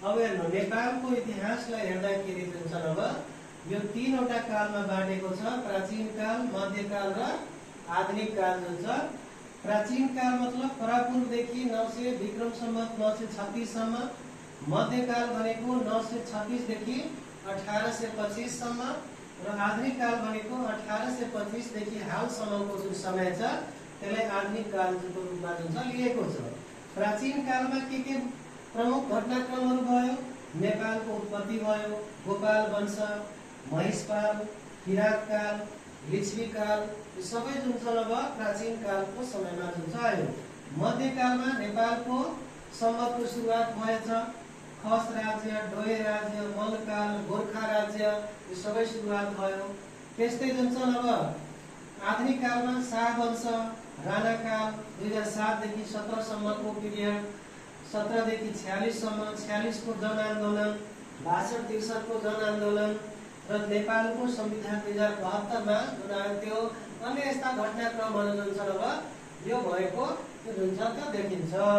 अब हेर्नु नेपालको इतिहासलाई हेर्दाखेरि जुन छ अब यो तीनवटा कालमा बाँडेको छ, प्राचीन काल, मध्यकाल र आधुनिक काल जुन छ। प्राचीन काल मतलब परापूर्वदेखि 900 विक्रम सम्वत 936 सम्म, मध्यकाल भनेको 936 देखि 1825 सम्म र आधुनिक काल भनेको 1825 देखि हालसम्मको जुन समय छ त्यसलाई आधुनिक कालको रूपमा जुन छ लिएको छ। प्राचीन कालमा के प्रमुख घटनाक्रमहरू भयो? नेपालको उत्पत्ति भयो, गोपाल वंश, महिषपाल, किरात काल, लिच्छवी काल, यो सबै जुन छ अब प्राचीन कालको समयमा जुन छ आयो। मध्यकालमा नेपालको सम्वतको सुरुवात भएछ। खस राज्य, डोय राज्य, मल्लकाल, गोर्खा राज्य, यो सबै सुरुवात भयो। त्यस्तै जुन छ अब आधुनिक कालमा शाह वंश, राणा काल 2007 देखि 17 सम्मको पिरियड, 17 देखि 46 सम्म, 46 को जनआन्दोलन, 62-63 को जनआन्दोलन र नेपालको संविधान 2072 मा जुन आयो त्यो अन्य यस्ता घटनाक्रमहरू जुन छ अब यो भएको जुन छ त्यो देखिन्छ।